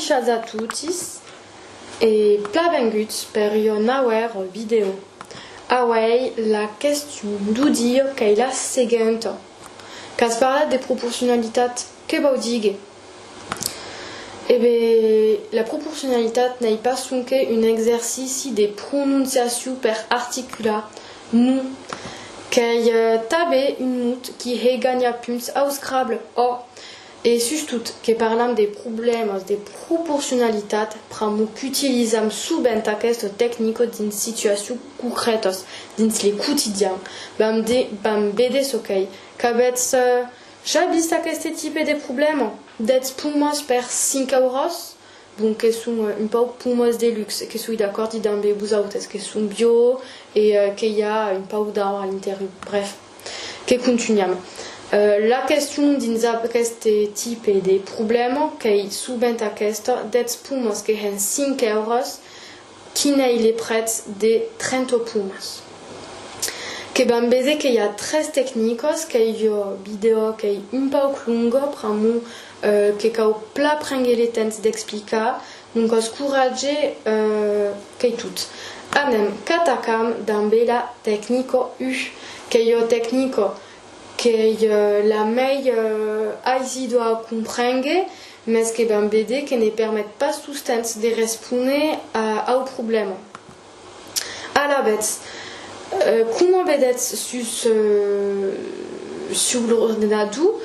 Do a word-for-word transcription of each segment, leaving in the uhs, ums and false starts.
Bonjorn a totis e planvenguts per ua nauèra vidèo. Auèi, la question deu dia qu'ei la seguenta. Qu'as parlat de proporcionalitat, que vòu díguer? E ben, la proporcionalitat n'ei pas sonque un exercici de prononciacion per articular, non. Qu'ei, eh, tanben un mot qui hè ganhar punts au Scrabble, ò! E sustot que parlam de problèmas de proporcionalitat pr'amor qu'utilizam sovent aquesta tecnica dins situacions concrètas, dins le quotidian. Vam de-, vam véder çò qu'ei. Qu'avètz, eh, ja vist aqueste tipe de problèma? Dètz pomas per cinc èuros? Bon, que son, eh, un pauc pomas de luxe, que soi d'acòrdi dambe vosautes, que son bio e, eh, que i a un pauc d'aur a l'interior. Bref, que contunham. Eh, la question dins aqueste tipe de problèma qu'ei sovent aquesta: dètz pomas que hèn cinc èuros, quin ei le prètz de trenta pomas? Que vam véder que i a tres tecnicas, qu'ei ua vidèo qu'ei un pauc longa, pr'amor, eh, que cau plan prénguer le temps d'explicar, doncas coratge, eh, qu'ei tot. Anem, qu'atacam dambe la tecnica un, qu'ei ua tecnica qu'ei, eh, la mei, eh, aisida a comprénguer, mès que vam véder que ne permet pas tostemps de respóner a, au problèma. Alavetz, eh, coma vedetz sus, eh, sus l'ordenador,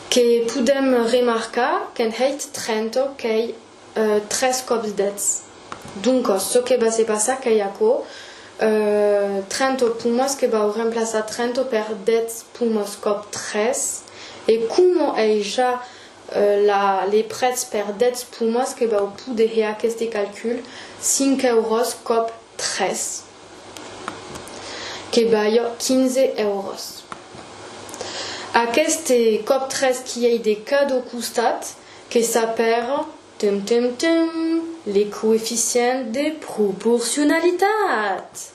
que podem remarcar qu'en hèit trenta qu'ei, eh, tres còps dètz. Doncas, çò que va se passar qu'ei aquò, eh, trenta pomas que vau remplaçar trenta per dètz pomas còp tres, e coma ei ja, eh, la, le prètz per dètz pomas, que vau poder hèr aqueste calcul: cinc èuros còp tres, que balha quinze èuros. Aqueste còp tres qui ei de cada costat, que s'apèra, tum, tum, tum, le coeficient de proporcionalitat.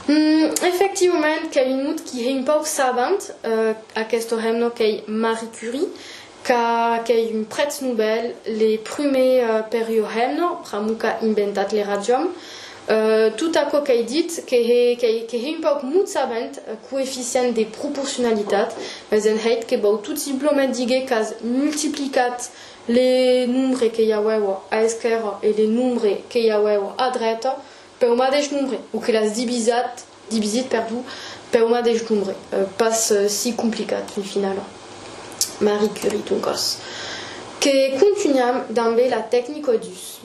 Mm, efectivament, qu'ei un mot qui hè un pauc savant, eh, aquesta hemna qu'ei Marie Curie, qu'a, qu'ei un prètz novèl, le prumèr, eh, per ua hemna, pr'amor qu'a inventat le radium. Eh, tot aquò qu'ei dit, que hè, que, que hè un pauc mot savant, eh, coeficient de proporcionalitat, mès en hèit que vau tot simplament díguer qu'as multiplicat le nombre que i auèva a esquèrra e le nombre que i auèva a dreta, peu madeish nombre, o que l'as divisat, divisit, perdon, peu madeish nombre. Eh, pas, eh, si complicat, fin finala. Marie Curie, doncas. Que contunham dambe la tecnica dus.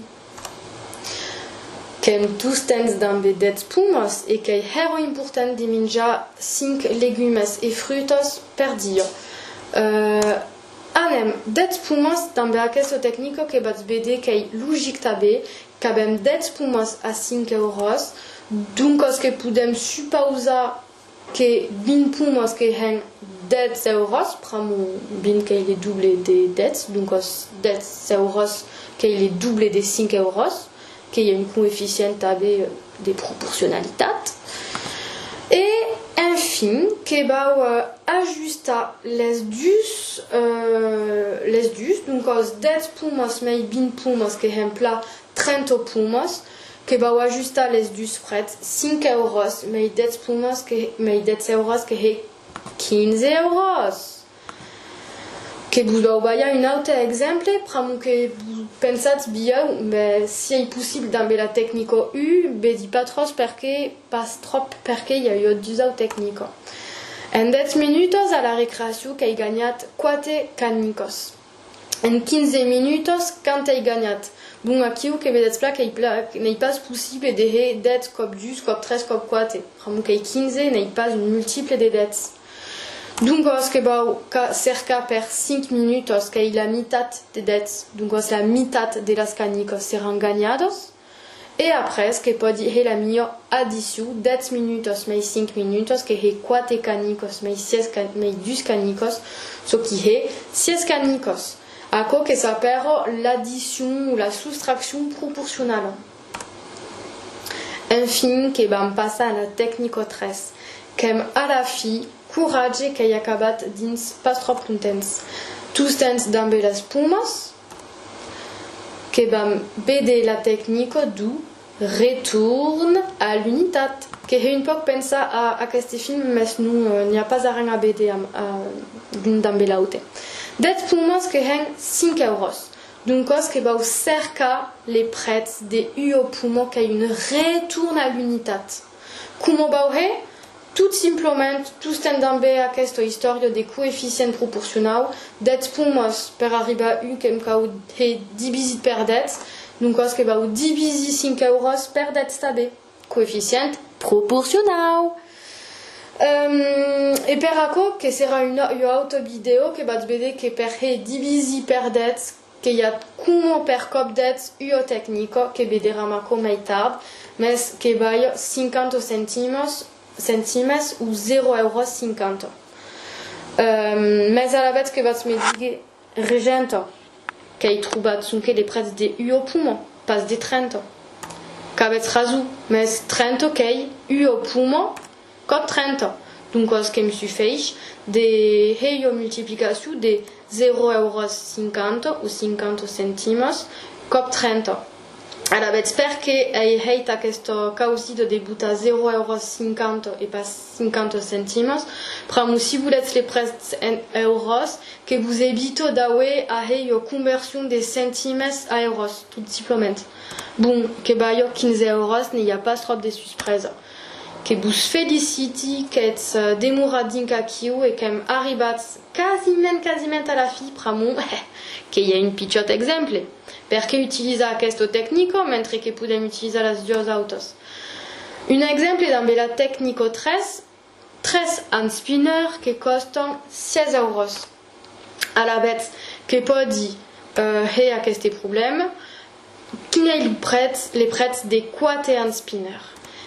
Qu'èm tostemps dambe dètz pomas e qu'ei hèra important de minjar cinc legumes e frutas per dia. Eh, anem, dètz pomas dambe aquesta tecnica que vatz véder qu'ei logic tanben, qu'avem dètz pomas a cinc èuros, doncas que podem supausar que vint pomas que hèn dètz èuros, pr'amor vint qu'ei le doble de dètz, doncas dètz èuros qu'ei le doble de cinc èuros, que i a un coeficient tanben, eh, de proporcionalitat. E, enfin, que vau, eh, ajustar les dus, eh, les dus, doncas dètz pomas mei vint pomas que hèn plan trenta pomas, que vau ajustar les dus prètz, cinc èuros mei dètz pomas que, mei dètz èuros que hè quinze èuros. Que vos vau balhar un aute exemple, pr'amor que vos pensatz: bilhèu, ben, si ei possible dambe la tecnica un, vedi pas tròp perqué, pas tròp perqué i a ua dusau tecnica. En dètz minutas a la recreacion qu'èi ganhat quate canicas. En quinze minutas, quant èi ganhat? Bon, aquiu que vedetz plan qu'ei pla-, que n'ei pas possible de hèr dètz còp dus, còp tres, còp quate. Pr'amor qu'ei quinze, n'ei pas un multiple de dètz. Doncas que vau ca-, cercar per cinc minutas, qu'ei la mitat de dètz, doncas la mitat de las canicas seràn ganhadas. E après que pòdi hèr la mia addicion, dètz minutas mei cinc minutas, que hè quate canicas mei sièis ca-, mei dus canicas, çò qui hè sièis canicas. Aquò que s'apèra l'addicion o la sostraccion proporcionala. Enfin, que vam passar a la tecnica tres. Qu'èm a la fin, coratge, qu'èi acabat dins pas tròp longtemps. Tostemps dambe las pomas, Que vam véder la tecnica deu retorn a l'unitat. Que hè un pauc pensar a aqueste film, mès non, eh, n'i a pas arren a véder amb, a, l'un dambe l'aute. Dètz pomas que hèn cinc èuros. Doncas que vau cercar le prètz de ua poma qu'ei un retorn a l'unitat. Coma vau hè? Tot simplament, tostemps dambe aquesta istòria de coeficient proporcionau, dètz pomas per arribar a un que'm cau hè divisit per dètz, doncas que vau divisir cinc èuros per dètz tanben. Coeficient proporcionau. Ehm, e per aquò que serà ua, ua auta vidèo que vatz véder que per hè divisir per dètz, que i a coma per còp dètz ua tecnica que vederam aquò mei tard, mès que balha cinquanta centimes, centimes o zèro èuros cinquanta. Ehm, mès alavetz que vatz me díguer: Regenta, qu'èi trobat sonque le prètz de ua poma, pas de trenta. Qu'avètz rason, mès trenta qu'ei ua poma còp trenta. Doncas que'm sufeish de hè ua multiplicacion de zèro èuros cinquanta o cinquanta centimes còp trenta. Alavetz, perqué èi hèit aquesta causida de botar zèro èuros cinquanta e pas cinquanta centimes? Pr'amor, si volètz le prètz en èuros, que vos evita d'auer a hèr ua conversion de centimes a èuros, tot simplament. Bon, que balha quinze èuros, n'i a pas tròp de suspresa. Que vos feliciti, qu'ètz, eh, demorat dinc aquiu e qu'èm arribats quasiment, quasiment a la fin, pr'amor que i a un pichòt exemple. Perqué utilizar aquesta tecnica, mentre que podèm utilizar las duas autas? Un exemple dambe la tecnica tres, tres anspinner que còstan sièis èuros. Alavetz, que pòdi, eh, hèr aqueste problèma: quin ei lo prètz, le prètz de quate anspinner?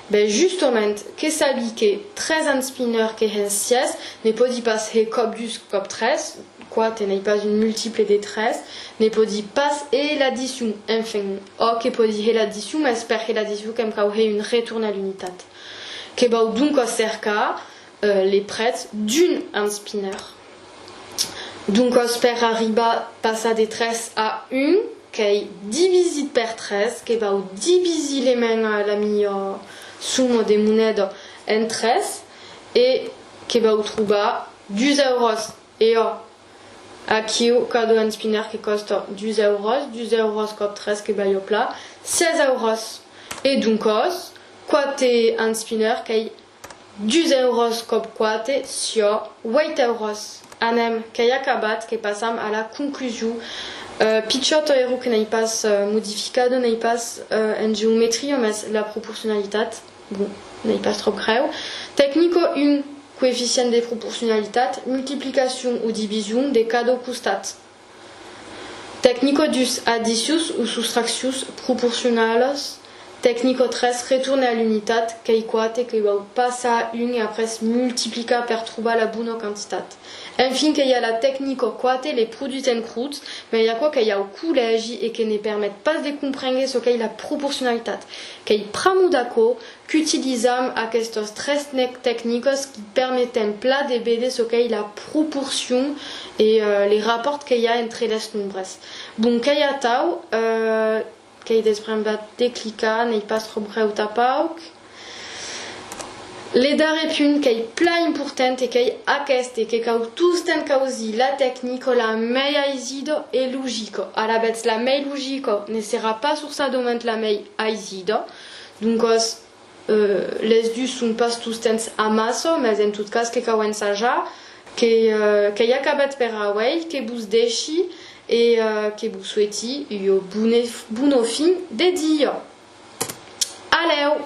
Ben, justament, que sabi que tres anspinner que hèn sièis, ne pòdi pas hèr còp dus, còp tres, quate n'ei pas un multiple de tres, ne pòdi pas hèr l'addicion, enfin, òc, que pòdi hèr l'addicion, mès per hèr l'addicion que'm cau hèr un retorn a l'unitat. Que vau doncas cercar, eh, le prètz d'un anspinner. Doncas, per arribar, passar de tres a un, qu'ei divisit per tres, que vau divisir le men, eh, la mia soma de moneda en tres, e que vau trobar dus èuros. E òc, aquiu, cada anspinner que còsta dus èuros, dus èuros còp tres que balha plan sièis èuros. E doncas, quate anspinner qu'ei dus èuros còp quate, siá ueit èuros. Anem, qu'ei acabat, que passam a la conclusion. Eh, pichòt error que n'ei pas, eh, modificada, n'ei pas, eh, en geometria, mès la proporcionalitat. Bon, n'ei pas tròp grèu. Tecnica un, coeficient de proporcionalitat, multiplicacion o division de cada costat. Tecnica dus, addicions o sostraccions proporcionalas. Tecnica tres, retorn a l'unitat, qu'ei quate, que vau passar un e après multiplicar per trobar la bona quantitat. Enfin, que i a la tecnica quate, le produit en crotz, mès aquò qu'ei au collègi e que ne permet pas de comprénguer çò qu'ei la proporcionalitat. Qu'ei pr'amor d'aquò qu'utilizam aquestas tres nec-, tecnicas qui permeten plan de véder çò qu'ei la proporcion e, eh, les rapòrts que i a entre les nombres. Bon, qu'ei atau, eh, qu'ei desbrembat de clicar, n'ei pas tròp grèu tanpauc. Le darrèr punt qu'ei plan important e qu'ei aqueste, que cau tostemps causir la tecnica la mei aisida e logica. Alavetz, la mei logica ne serà pas forçadament la mei aisida. Doncas, eh, les dus son pas tostemps amassa, mès en tot cas que cau ensajar, que, eh, qu'ei acabat per auei, que vos dèishi e, eh, que vos soeti ua bona, bona fin de dia. A lèu!